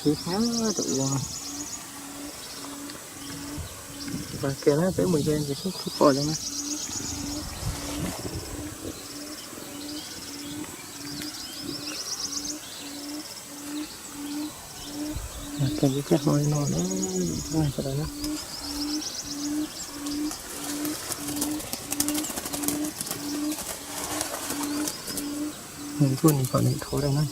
Tiv thiab tus ua. Kiag na, peb mus ze ntsis seb puas pom zoo na. Ces ib txoj hau li no na, sawv daws na. Nws kuj nim kom nws thuav dau na.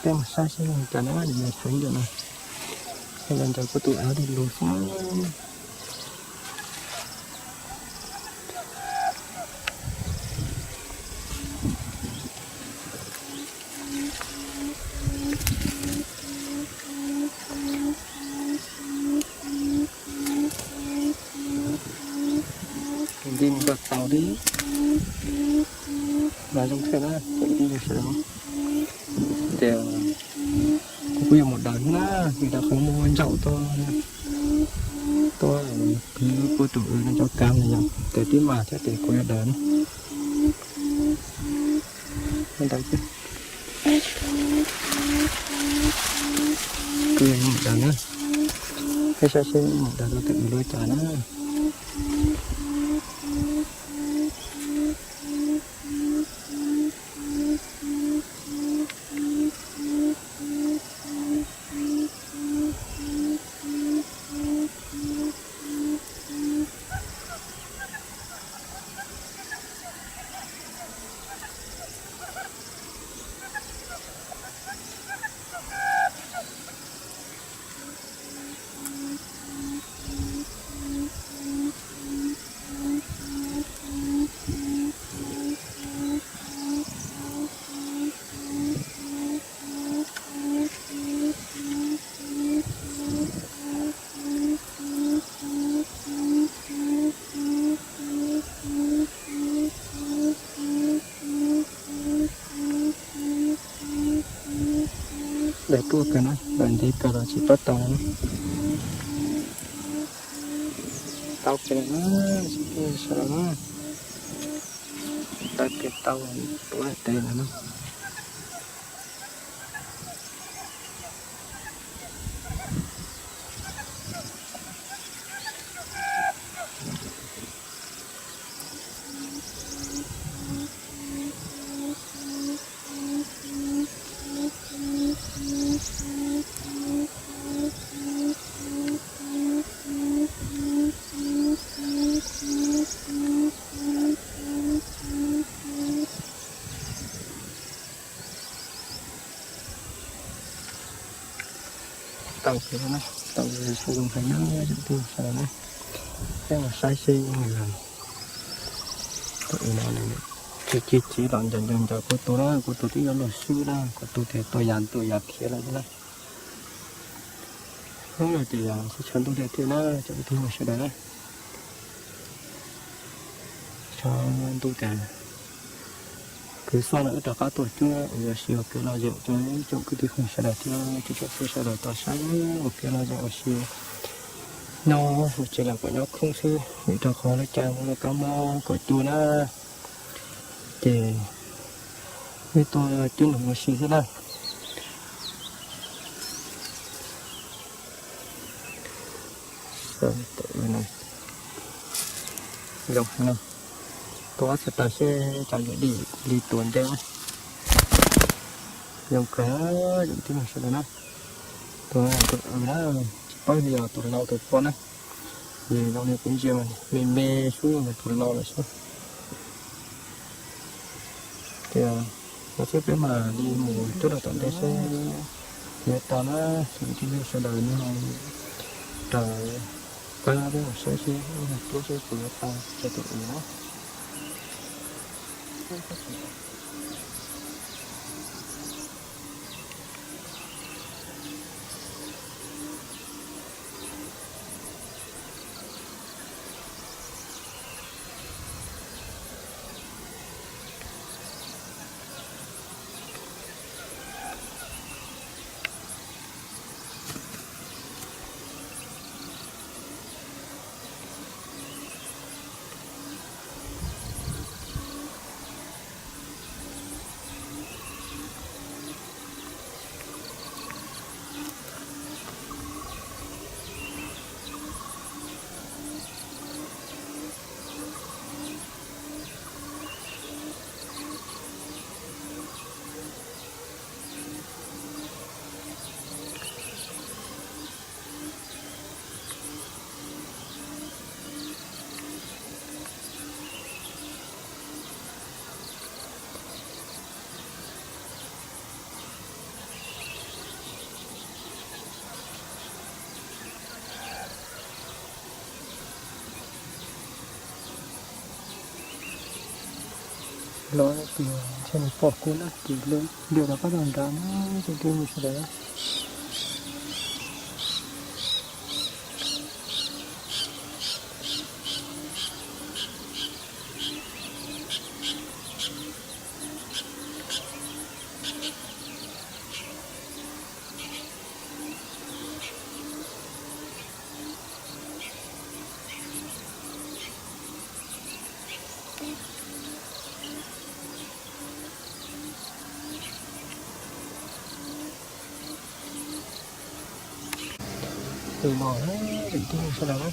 Peb mus saib seb zoo cas na, nws sawv ntawm no. Nws ncaws kuv tus av li lus xwb. Nti mus kom tau li. Mas zoo thiab na, ces ib sawv daws. Ces kuv kuj yuav mus daws thiab na, vim rau qhov mus ntsaum tuaj, tuaj, kuv tus no cov kav no yog ces tib mas thiab ces kuv yuav daws na. Daws, kuv yuav mus daws na. Peb saib seb mus daws rau tus no lub cas na. Daws tuaj kawg na, daws ntev kawg los tsis pab tau na. Tau kawg na, sawv daws na. Tau kawg tau, tuav teb no na. Tau thiab na, tau zoo heev na, tsoom phooj ywg sawv daws na. Peb mus saib seb nws, tus no nws tsis ci txiv los ncaws ncaws ncaws kuv tus na, kuv tus twb yuav luag swb na, kuv tus tias tua yam ntuj yam khiav lawm thiab na. Hnub no ces yog sib tshav ntuj tiag tiag na, tsoom phooj ywg sawv daws na. Tshav ntuj tiag, kwv xoj no wb rov qab tuaj cuab ua si ua kev lom zem rau tsoom kwv tij phooj ywg sawv daws thiab tsoom phooj ywg sawv daws tau saib ua kev lom zem ua si. Nyob hauv tsev los kom nyob khoob xwb, vim rau qhov lub caij no kab mob kaum cuaj na, ces wb tuaj cuab noog ua si xwb na. Zoo heev no, tuaj txog taw seb cov yawm dim li tuav ntej na. Zoo kawg, zoo tib neeg sawv daws na. Tus, tus, na, tsis paub li yog tus laus tus pog na. Vim zoo li kuv ntsia me me xwb yog tus laus lawm xwb. Ces no xwb peb mam li mus cuab rau tom ntej seb yuav tau na, tsoom phooj ywg sawv daws no raws pab peb mus saib seb cuab seb puas yuav tau rau tus uas na. Los ces ntshe nws pom kuv na ces lawv liam rov qab los nrad na, tsoom phooj ywg sawv daws. Tus no, tsoom phooj ywg sawv daws na,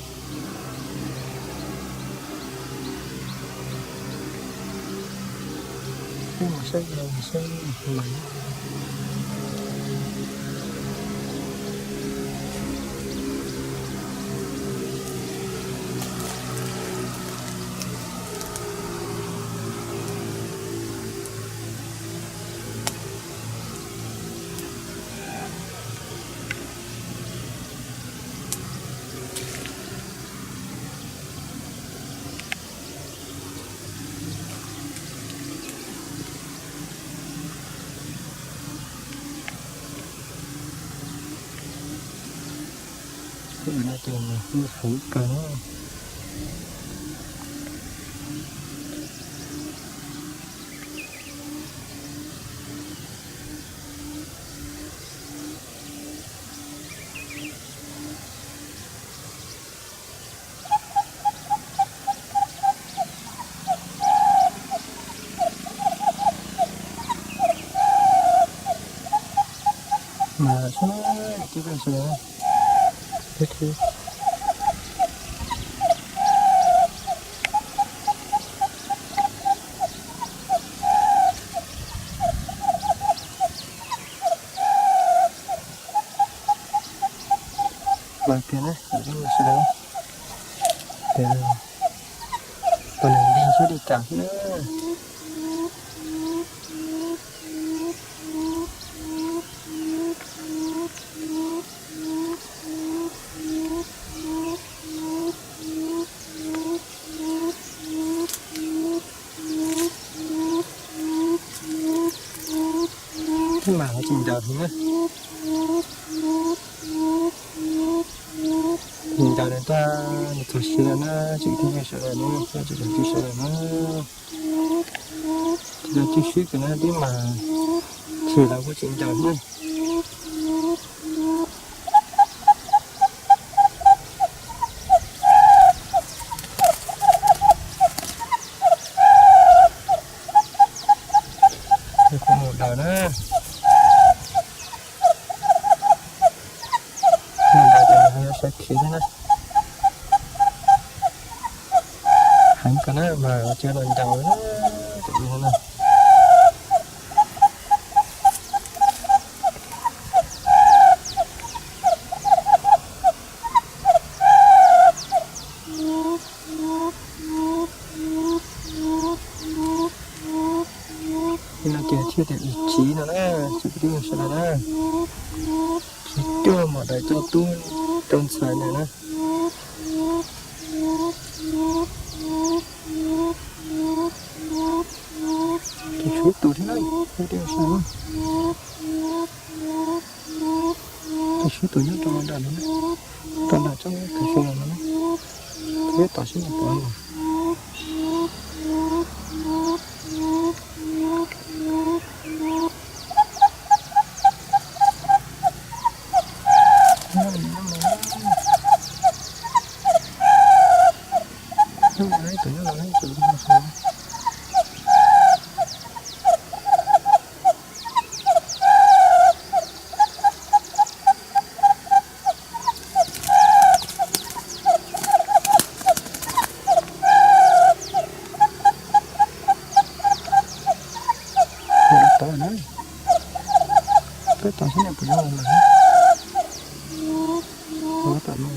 peb mus saib, mus saib mas. Tus no ces nws hu huv kawg na. Mas sab tib pliag sawv daws, los tiag na, sawv daws, ces pom nws nti sab li cas xwb na. Tib mas ho tsis ncaws heev na. Nws ncaws nws tag, nws txog siav lawm na, tsoom phooj ywg sawv daws na, tsoom phooj ywg sawv daws na. Tsis tau cwj sib kawg na, tib mas chim los kuj tsis ncaws na. Kuv mus daws na. Mus daws ces nws ho yuav sawv khiav thiab na. Heev kawg na mas tsis los ncaws na, tsoom phooj ywg na. Li no ces thiaj tias ib tsiv no na, tsoom phooj ywg sawv daws na. Tsiv cuaj mam daws coj tub rau ntxhais ntawm na. Ces tshuav ib tus thiab na, peb twb saib na. Ces tshuav ib tus nyob rau nram no, rau nram tsob kav xyoo no na. Peb tos seb nws puas los. Nyob no ib tus, nyob no ib tus. Tod na, peb tos seb nws puas nyob no na. Tom no.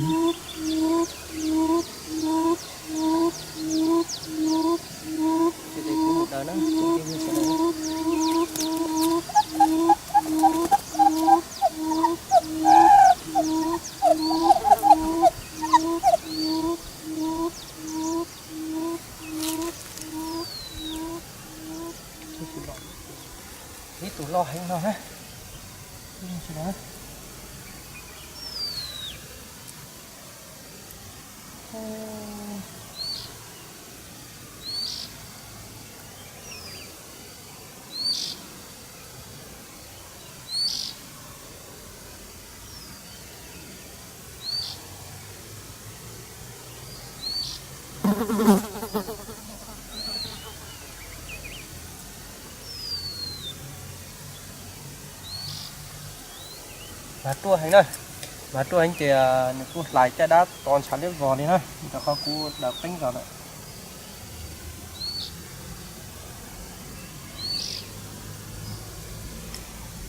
Mas ruaj heev na, mas ruaj heev ces nws kuj hlais caj dab to ntshav liab vog li na, rau qhov kuv daws peeb zog lawm.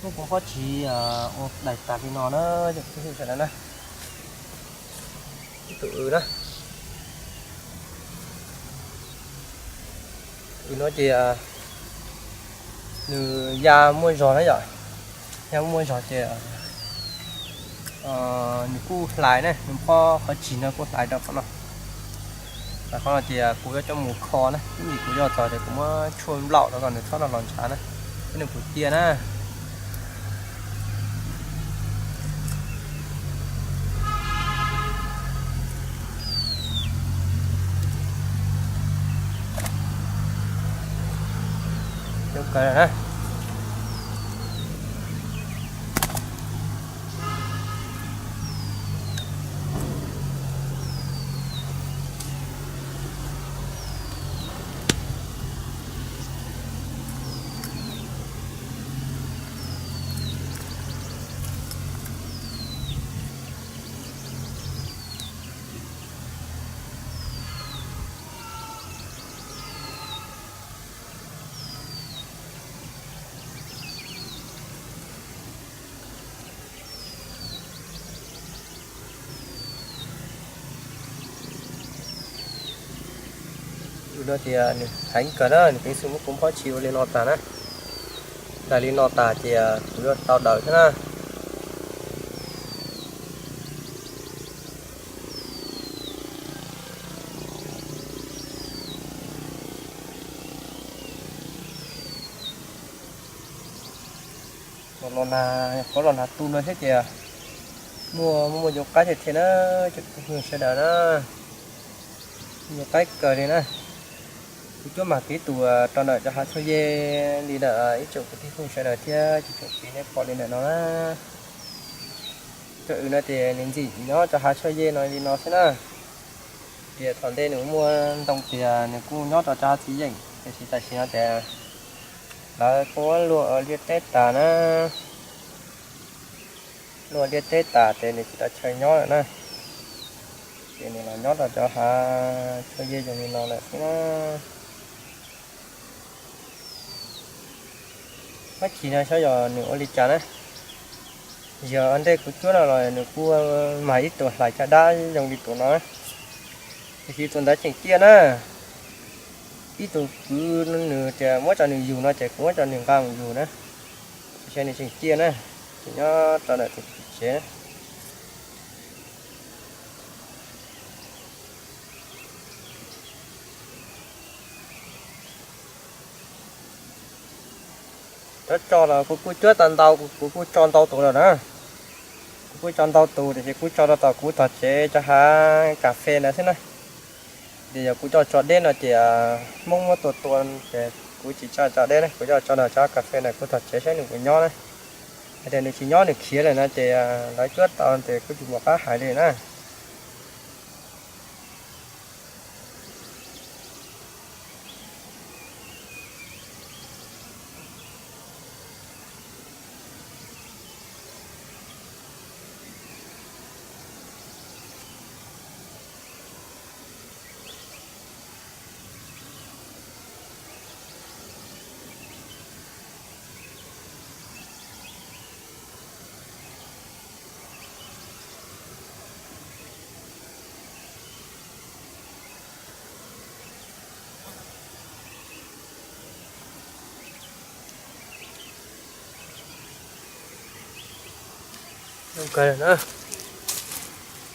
Muab kuv pob tsis ua daim tas li no na, cov kwv tij sawv daws na. Ib tug w na. W no ces nws ya muaj zog na yom, ya muaj zog ces nws kuj hlais na, nws pob qhov tsis no kuj hlais rau qhov no. Qhov no ces kuv yuav coj mus kho na, ib ntsis kuv coj txog ces kuv muab tshuaj nplaum rau kom nws txhob los los ntshav na, thiab nws puas ciaj na. Coob kawg na. Tus no ces nws heev kawg na, nws peev xwm muab kuv pob tsis ua li no tas na. Daim li no tas ces kuv yuav tau daws thiab na. Los nag, qhov los nag tu no thiab ces muaj muaj ncov qaib thiab thiab na, cov phooj ywg sawv daws na, ncov qaib kawg li na. Kuv cuab mam kev tus rau ntawm cov hav tshuaj yej li ntawm ib tsoom kwv tij phooj ywg sawv daws thiab cov tsoom kev nej pom li ntawm no na. Cov w no ces nws ntxim nyob cov hav tshuaj yej no li no xwb na. Tias thaum ntej nws muaj ntoo tias nws kuj nyob rau cov hav txiv yeem, tiam sis tam sim no ces lawv kuj luaj liaj teb tas na, luaj liaj teb tas ces nws tsis tau chaw nyob lawm na, ces nws los nyob rau cov hav tshuaj yej zoo li no lawm xwb na. Pob tsis no xyov yog nws ua li cas na, yog ua ntej kuv cuab no los nws kuj mag ib tug hlais caj dab zoo li tus no, tiam sis tus ntawd tseem ciaj na. Ib tug kwv nws tias muab tso nws yug no ces kuv muab tso nws nqa mus yug na, tiam sis nws tseem ciaj na, tseem nyob rau ntawm tus tsev. Cov tso los kuv kuj cuab tau ntau, kuv kuj tso ntau tus lawm na. Kuv kuj tso ntau tus tiam sis kuv tso rau tom kuv tog tsev cov hav kas fes ntawd xwb na. Ces yog kuv coj tso deb no ces Hmoob muab tua tua ces kuv tsis tso tso deb na, kuv coj tso rau cov kas fes ntawm kuv tog tsev saib nws puas nyob na. Hais tias nws tsis nyob nws khiav lawm no ces lawv cuab tau ces kuj tsis pom qab hais li na.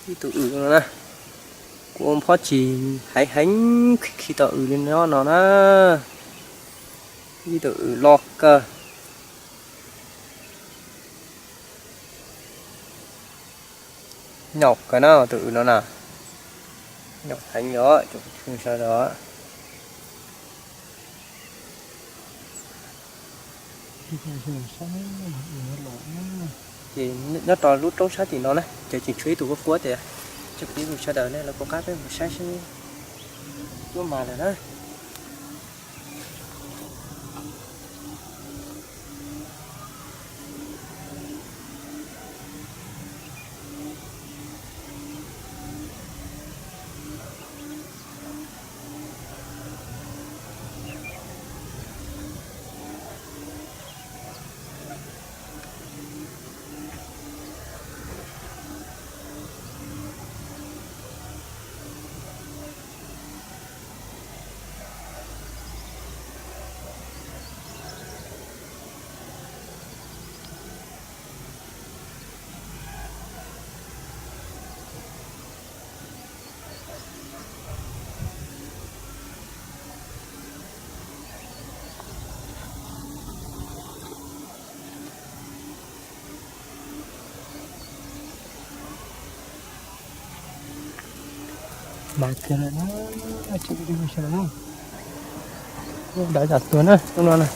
Ib tug w no na, kuv ua pob tsis heev heev khi khi tau w li no no na. Ib tug w loj kawg. Nyaum kawg na tus w no na. Nyuam heev os cov phooj ywg sawv daws. Ces nyob rau lub roob sab tim no na ces tseem tshuav ib tug kuab kuab tias, cov phooj ywg sawv daws ne los kuv qab peb mus saib seb puas mas lawm na. Mas kiag lawm na, tsis phooj ywg sawv daws na. Dawb zam tuag na hnub no na.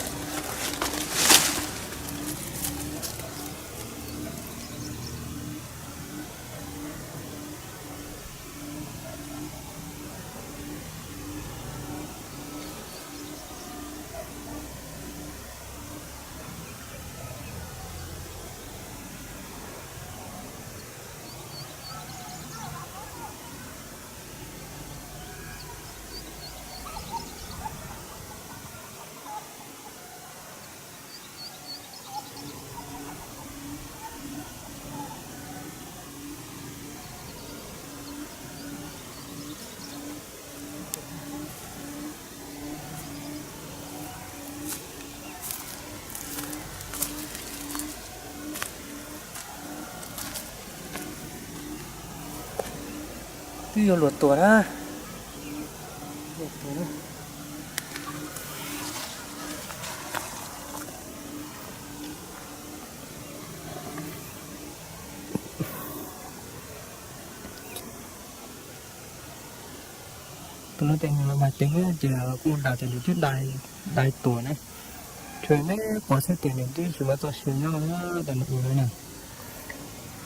Twb yuav luag tuag na. Tus no ces nws los mas ceev ces kuj dag tias nws twb dai tuag na. Tsuas neb pom xwb tias nws twb tsis muaj txoj sia nyob tam nws ua na.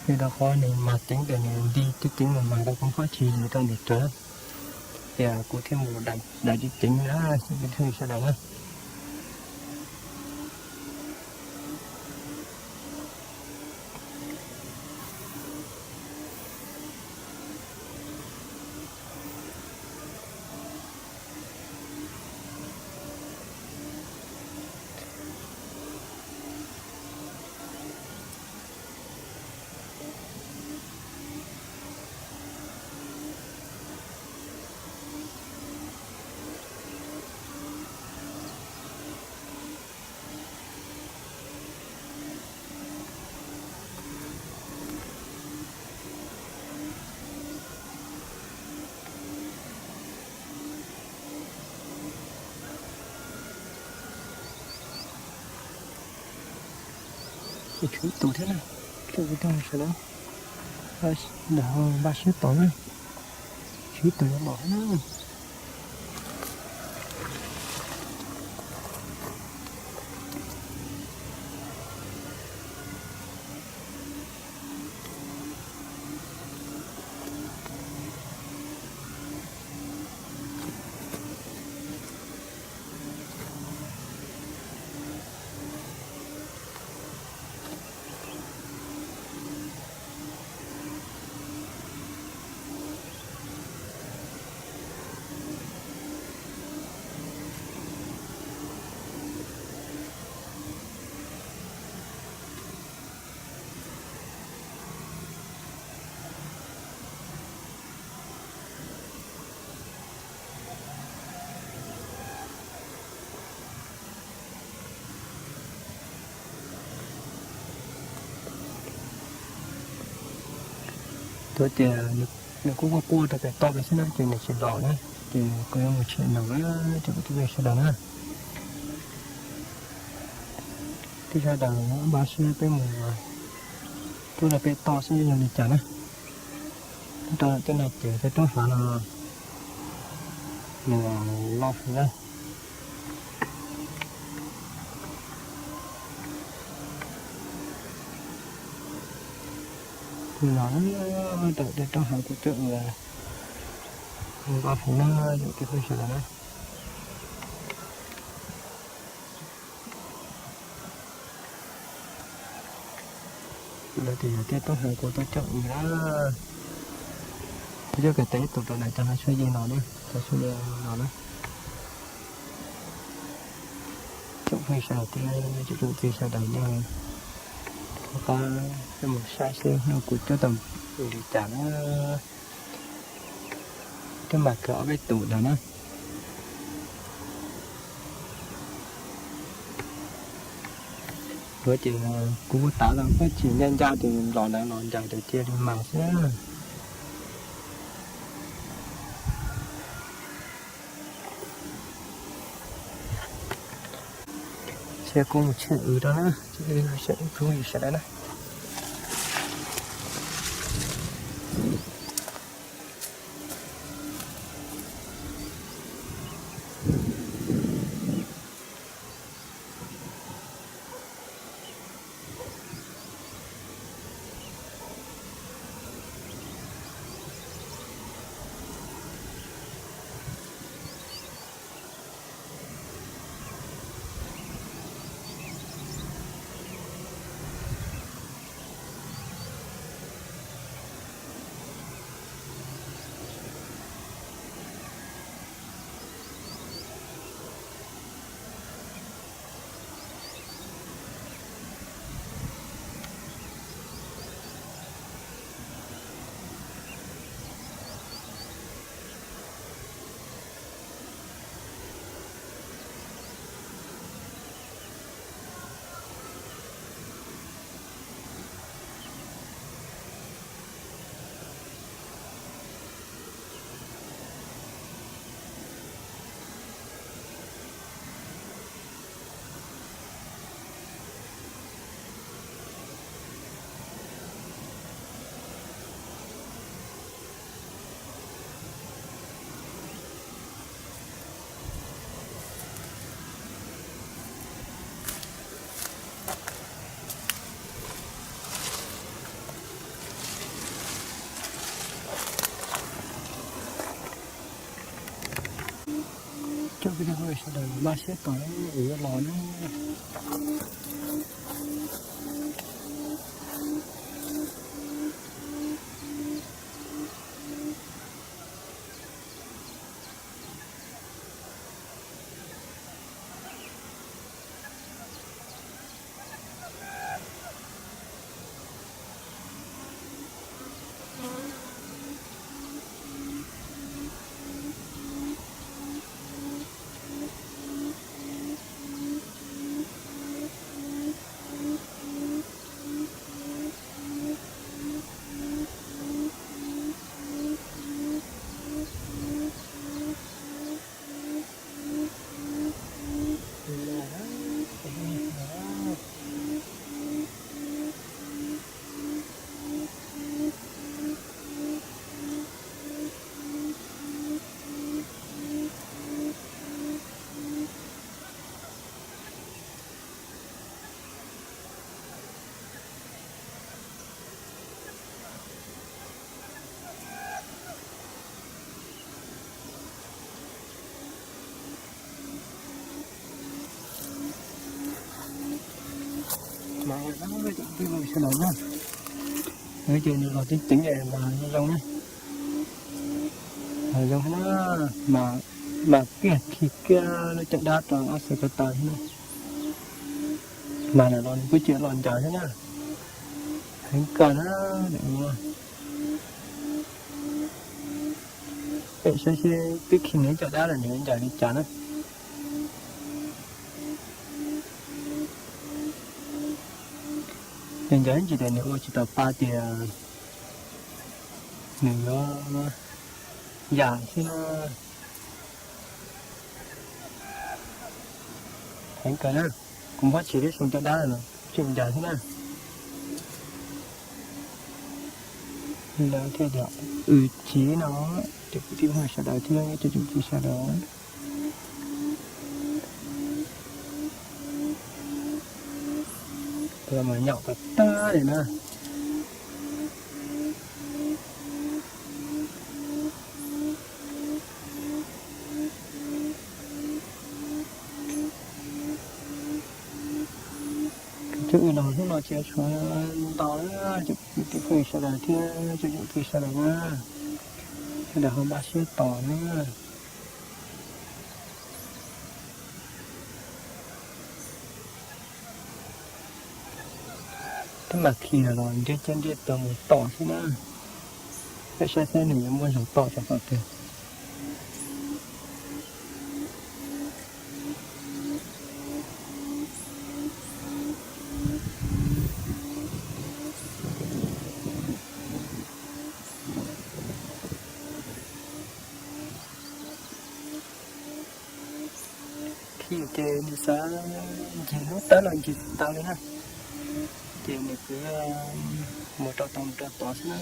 Vim rau qhov nws mas ceev tias nws nti ceev ceev mas mas rau kuv khob tsis rau nws rawv. Ces kuv thiaj mus dai ceev ceev na, sawv daws na. Tshuav ib tug thiab na, sawv daws, npaj siab tos na, tshuav ib tug yuav los na. Tuaj tias nws kuj quaj quaj rau pem toj pem xwb na, ces nws tsis los na, ces kuv yuav mus tshem nws na, ces kuv twb sawv daws na. Twb sawv daws npaj siab peb mus tuaj rau pem toj xwb yog li cas na. Tuaj rau tej no ces tej roob hav no Nws loj heev na. Tus no na, ntawm tej roob hav kuv tuaj ua, loj heev na, yog tej phooj ywg sawv daws na. Lawv tias yog tej roob hav kuv tuaj coj ua na. Kuv coj kiag tes ib tug rau ntawm cov hav suab yej no na, cov suab yej no na. Tsoom phooj ywg sawv daws thiab tsoom txiv sawv daws no, rov qab mus saib seb hnub kuv coj tau li cas na. Twb mag kawg ob peb tus ntawd na. Yuav ces kuv kuj tav los koj tsis ncaj ncaj ces los ntawd los ncaim ntawd cia li mas xwb. Sia kuv mus tshem wb rau na, tshem wb rau sawv daws na. Coj peb cov phooj ywg sawv daws maj siab tos yuav los na. Mas sawv daws na, ces nws los tseeb tseeb mas zoo na, zoo na, mas kiag khi kiag lub caj dab rau ob xees ko taw thiab na. Mas lam los nws kuj cia los ncaws thiab na, heev kawg na. Peb saib seb twb khi nws caj dab los nws ncaws li cas na. Nws ncaws ib ntsis tias nws ua tsis tau pa tias nws yuav yam xwb na. Heev kawg na, kuv muab tsis lub xyoo caj dab los tseem ncaws xwb na. Lawv thiaj tias, wb tsis no, cov kwv tij phooj ywg sawv daws thiab cov tsoom fwv sawv daws, los mas nyaum tag tag li na. Cov wb no hnub no ces tshuav ntau na, cov kwv tij phooj ywg sawv daws thiab cov tsoom fwv sawv daws na, sawv daws ho npaj siab tos na. Twb mas khi los ntiab caj ntiab tuag mus tom xwb na. Peb saib saib nws yuav muaj zog tom rau qhov twg. Khi ces nws xav ncig lub tawb los ncig tsis tau li na. Ces nws kuj mus rau tod mus rau tod xwb na.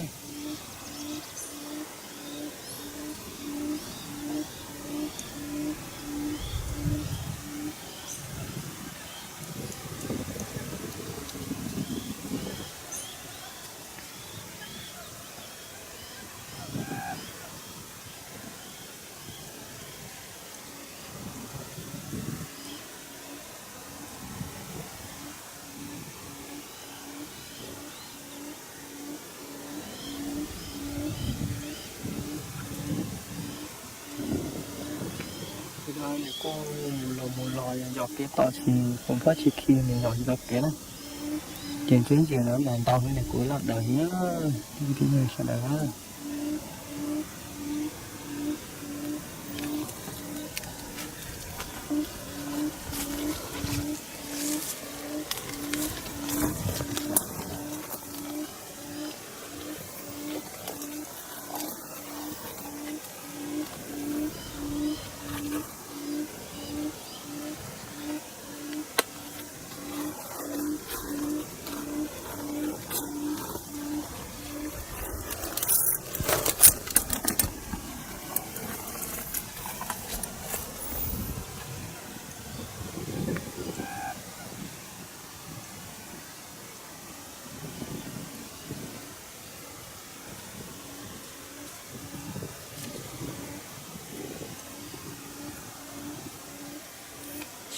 Nws kuj mus los mus los yos yos kev tom tsis pom phab tsis khi, nws yos tsis tau kev na. Ces ntsuab ntsis no mas ntau li kuv loj daws heev, kwv tij neej sawv daws.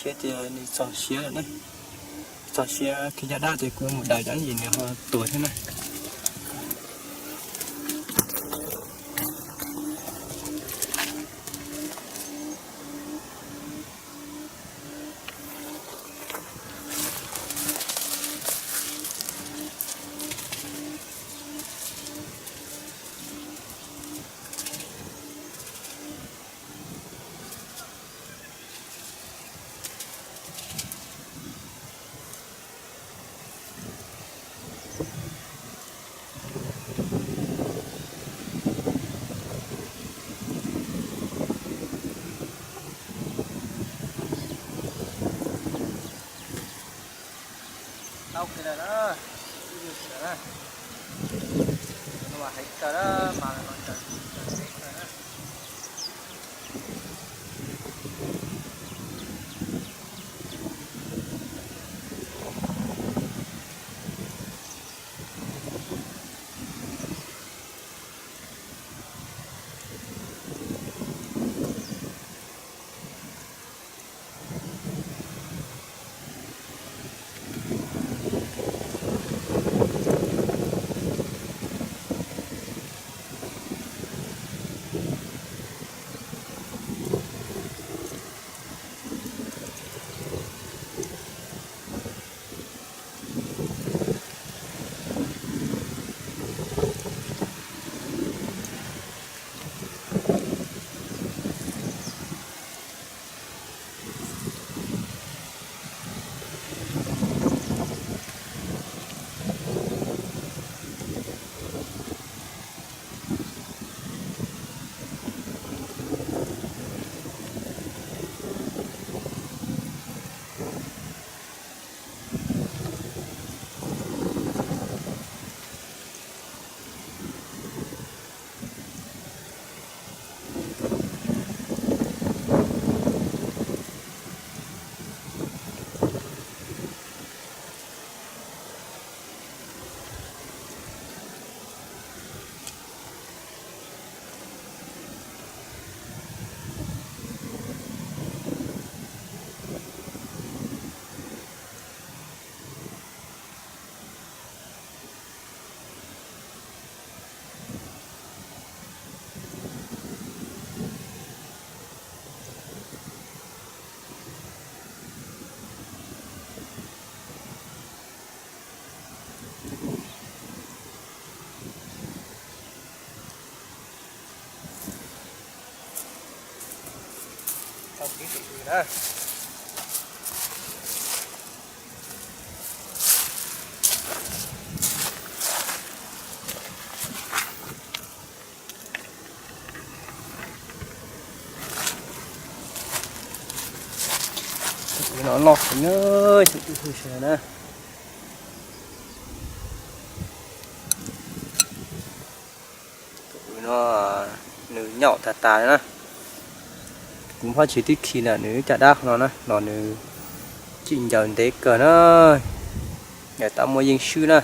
Siab tias nws txog siav lawm na. Txog siav khi caj dab ces kuv mus daws cov ib yim nws ho tuag thiab na. Tau kiag lawm na, ib yus lawm na. No mas heev kawg na, mas no ntsawm ntsawm teb kawg na. Na. Tus no loj heev na, tus no loj heev na. Tus no nws nyaum tag tas na. Kuv hmab tsis twb khi na, nws caj dab qhov no na, los nws txij ncaws ntev kawg na. Yog tab muaj yeej swb na.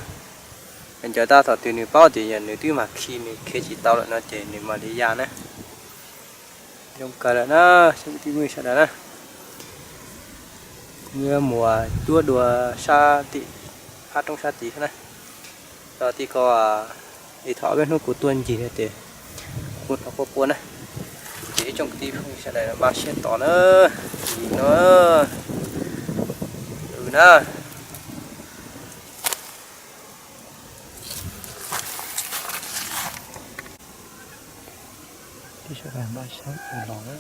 Ncaws tab thaum twg nws paub tias yog nws twb mam khi nws khiav tsis tau lawm no ces nws mam li ya na. Zoo kawg lawm na, sawv daws na. Kuv yuav mus cuab dua sab tim, phab roob sab tid na. Tau tij ko, li thaum ob peb hnub kuv tuaj ncig tias kuv hnov quaj quaj na. Ces ib tsoom kwv tij phooj ywg sawv daws npaj siab tos na. Li no, na. Sawv daws npaj siab los na.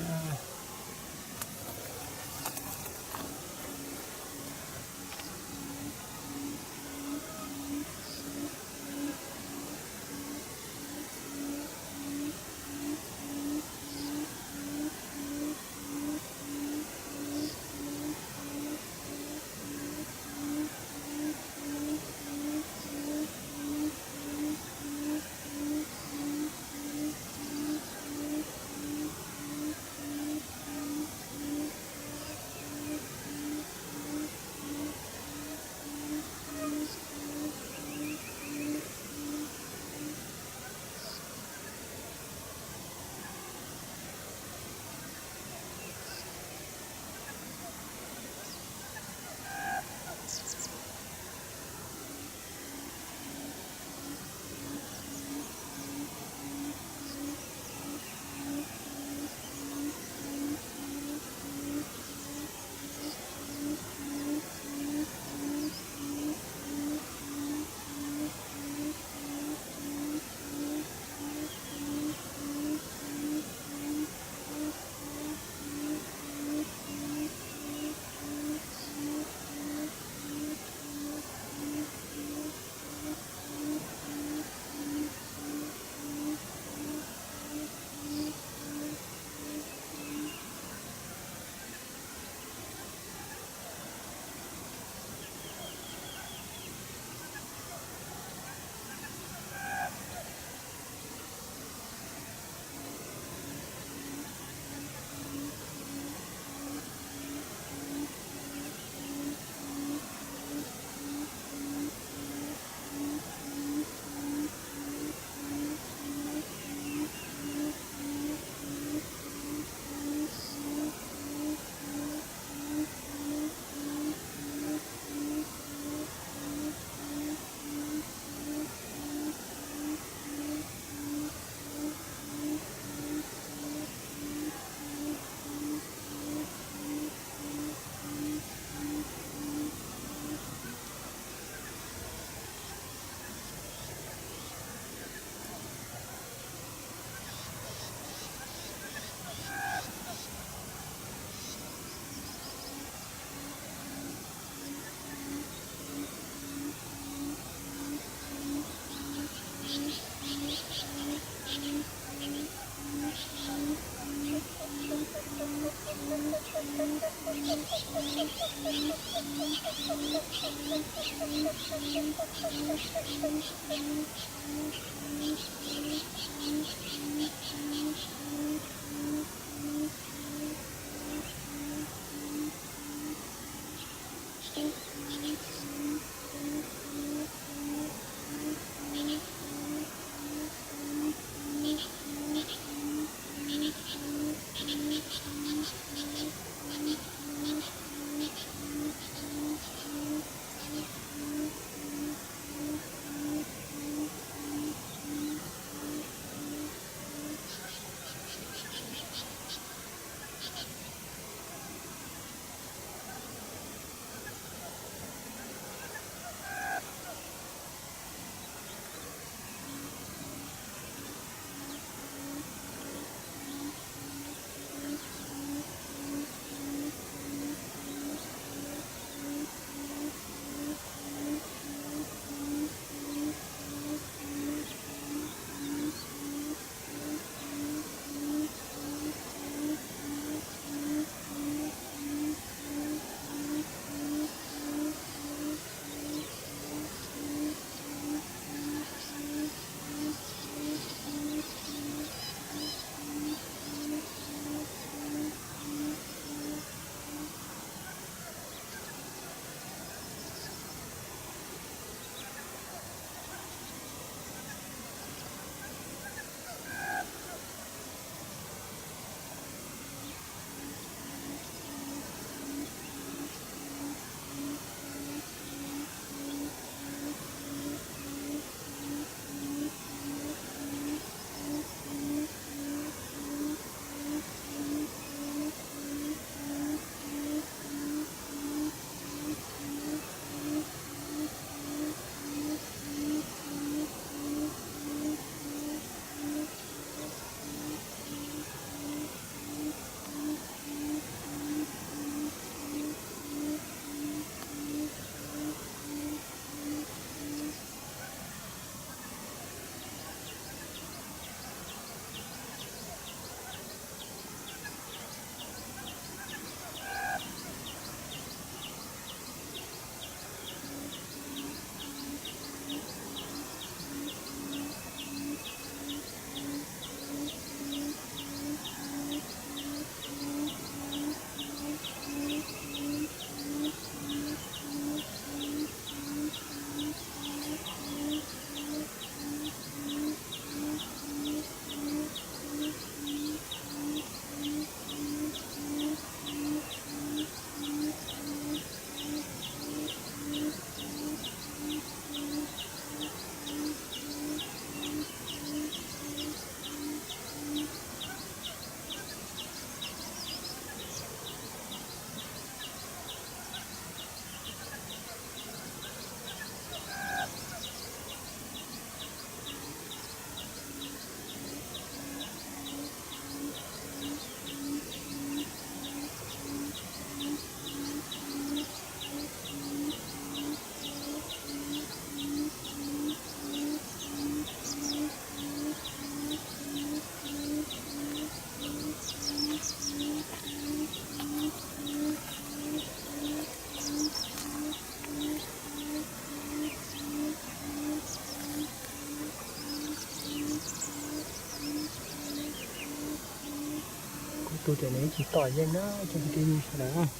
Tus tias nws tsis tom yeej na, cov kwv tij sawv daws,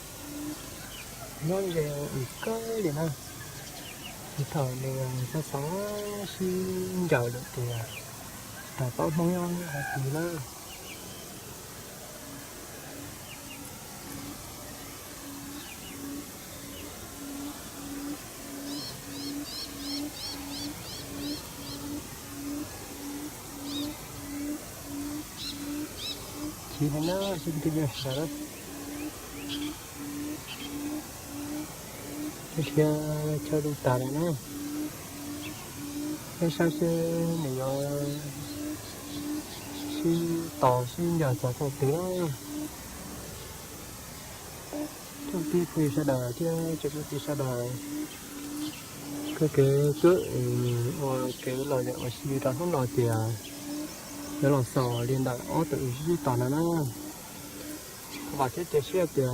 nyob ze ua kawg li na. Thaum nws xav xav sib ncaws lawm tias tsis tau paub Hmoob nyob hauv pes na. Chiv li na, sib ncaws sawv daws, thiab chaw du tas lawm na. Peb saib seb nws yuav sib tos sib ncaws txog thaum twg na. Tsoom kwv tij sawv daws thiab tsoom kwv tij sawv daws, koj kev cuab ua kev lom zem ua si rau hnub no tias yuav los xaus li ntawm ob tug sib tos no na. Vam thiab cia siab tias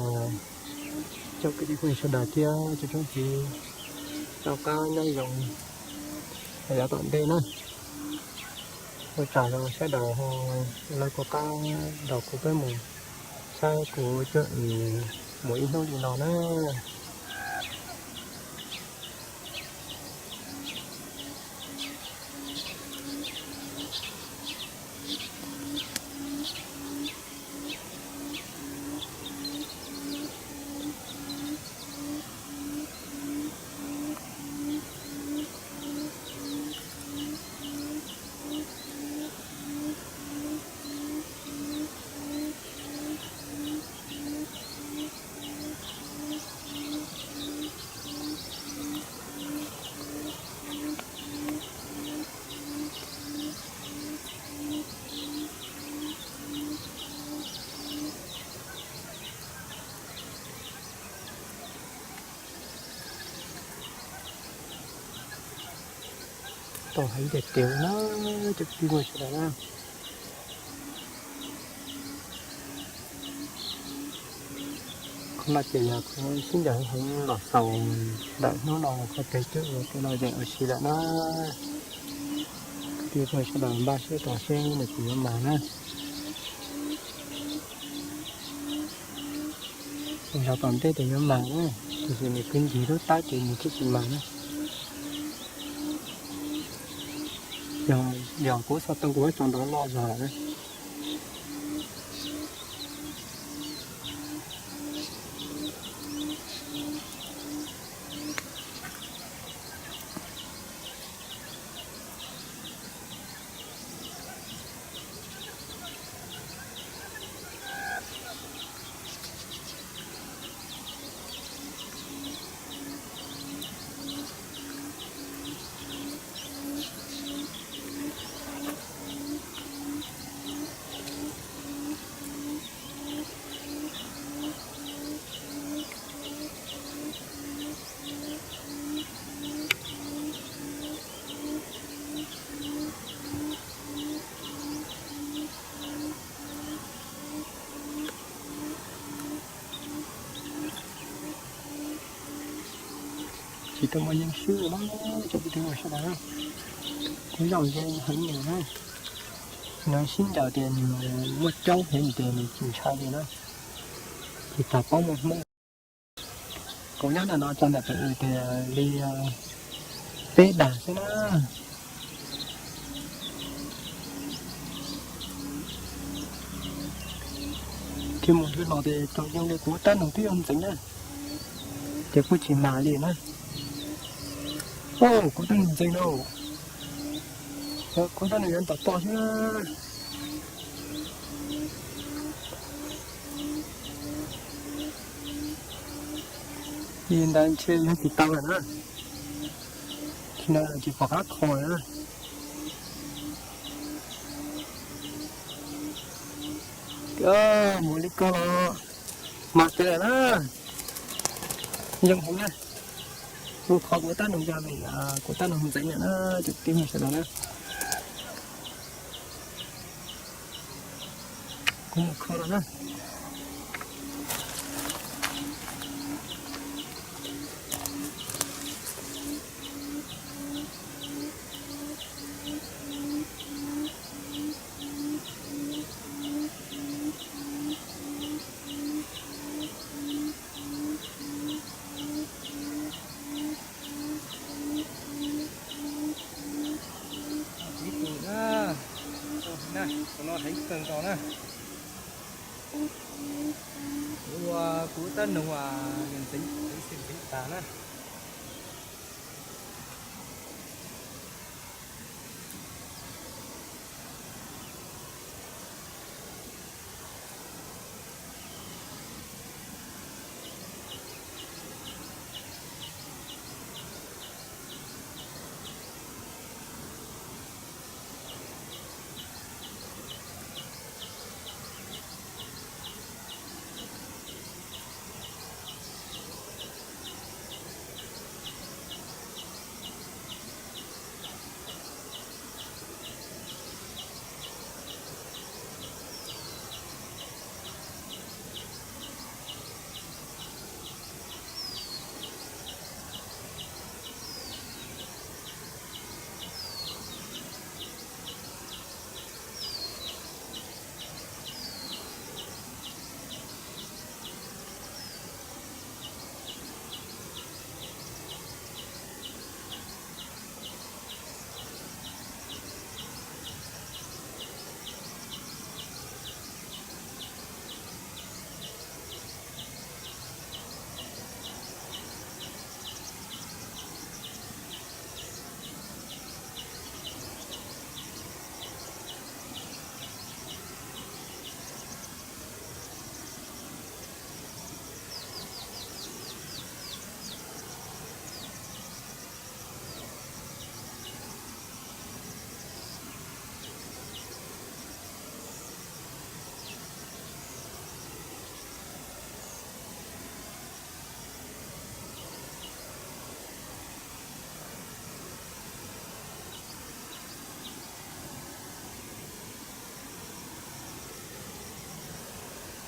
tsoom kwv tij phooj ywg sawv daws thiab tsoom tsoom kwv tij rov qab nyob zoo yav tom ntej na. Ua tsaug rau sawv daws, lawv kuv qab nrog kuv peb mus saib kuv cuab mus ib hnub li no na. Tau heev tiag tiag na, cov kwv tij sawv daws na. Qhov no ces yog kuv sib ncaws heev los xaus ntawm hnub no qhov kev cuab ua kev lom zem ua si lawm na. Kwv tij phooj ywg sawv daws npaj siab tos seb nws puas yuav mas na. Yav tom ntej ces yuav mas na, tiam sis nws kwv ncig lub tab ces nws thiaj tsis mas na. Yog, yog kuv xov tooj kuv muab tso nrov loj zog lawm na. Tsis tau muaj yeej swb na, cov kwv tij sawv daws, kuv zaum ze heev li na. Nws sib ncaws tias nws muaj caub heev tias nws tsis ntshai li na, tsis tas paub muaj Hmoob. Kuv nyob ntawm no tso ntawm pem tias li peb dag xwb na. Thiab mus thiab los ces txaus yeej li kuv tab nus twb yuav ntxeev na, ces kuj tsis mas li na. Kuv tab nus ntxeev na, kuv tab nus yuav ntom poj xwb na. Li ntawd ntshe yog tsis tau lawm na, tsis no tsis pom qab kho lawm na. Mus li ko los mas kiag lawm na. Zoo heev na. Kuv qhov kuv tab nus yog vim kuv tab nus ntxeev lawm na, cov kwv tij sawv daws na. Kuv mus kho los na. Nrog na, kuv ua kuv tab noog uas nws ntxiv, ntxiv xim ntxiv tas na.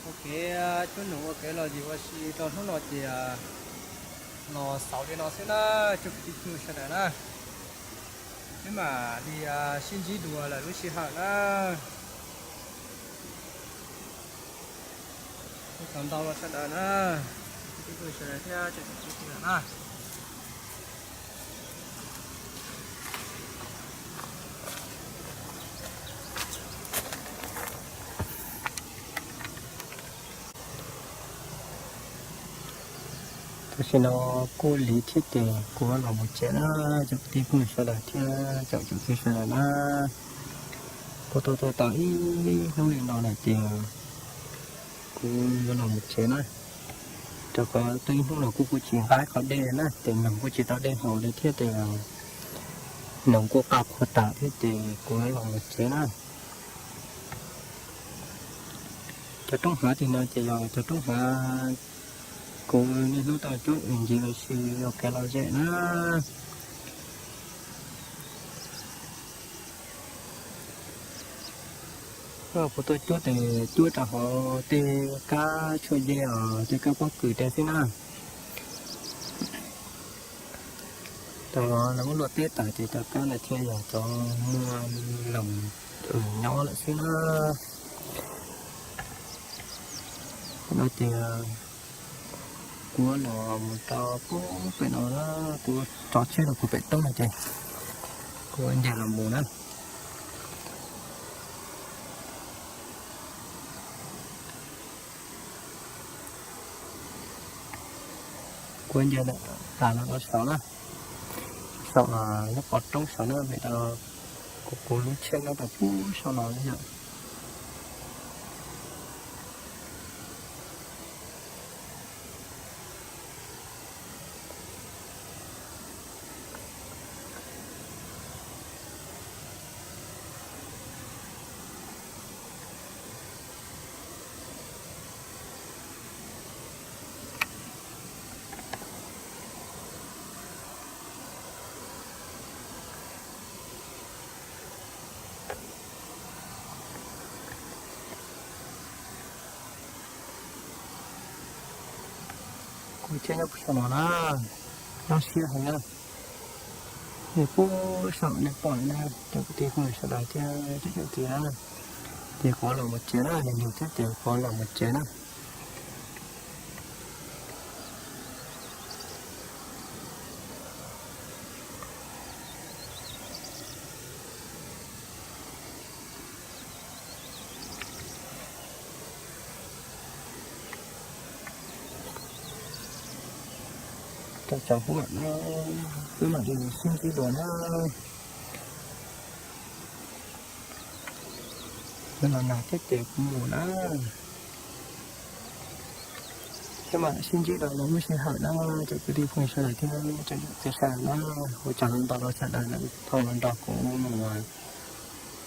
Ua kev cuab noog ua kev lom zem ua si rau hnub no ces los xaus li no xwb na, tsoom kwv tij phooj ywg sawv daws na. Peb mam li sib ntsib dua lwm lub sij hawm na. Ua tsaug ntau rau sawv daws na, tsoom kwv tij phooj ywg sawv daws thiab tsoom kwv tij phooj ywg na. Tam sim no kuj lig thiab ces kuv los mus tsev na, tsoom kwv tij phooj ywg sawv daws thiab tsoom kwv tij sawv daws na. Kuv tau tuaj tau ib hnub li no lawm ces kuv yuav los mus tsev na, rau qhov tau ib hnub no kuv kuj tsis nqa qhov dej na, ces noog kuj tsis tau dej haus li thiab ces noog kuj qaj qhuav tas thiab ces kuv yuav los mus tsev na. Cov roob hav tim no ces yog cov roob hav kuv niaj hnub tau cuab ua ntsis ua si ua kev lom zem na. Kuv tuaj cuab ces cuab rau hauv tej kab tshuaj yej os, tej kab pob kws tej xwb na. Cov lawv muab luaj teb tas ces cov kab no thiaj yog cov muaj loos nyob lawm xwb na. No ces kuv los mus rau pem no, kuv tso tsheb rau puag pem roob no ces kuv nce los mus na. Kuv nce tas los rau saum na, saum lub qhov roob saud na, kuv kuv lub tsheb nyob rau puag saum no na yom. Kuv tsheb nyob puag saum no na, nyob siab heev na. Nws puag saum nej pom na, cov kwv tij phooj ywg sawv daws thiab tsoom kwv tij na. Ces kuv los mus tsev na, nws yug thiab ces kuv los mus tsev na. Rau cov huam no, wb mam li sib ntsib dua na. Nyob no nag thiab ces kuv mus na. Thiab mam sib ntsib dua lwm lub sij hawm na, tsoom kwv tij phooj ywg sawv daws thiab tsoom niam txiv sawv daws na. Ua tsaug ntau rau sawv daws lawm tau los nrog kuv mus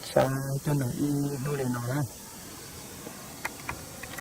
saib cuab noog ib hnub li no na.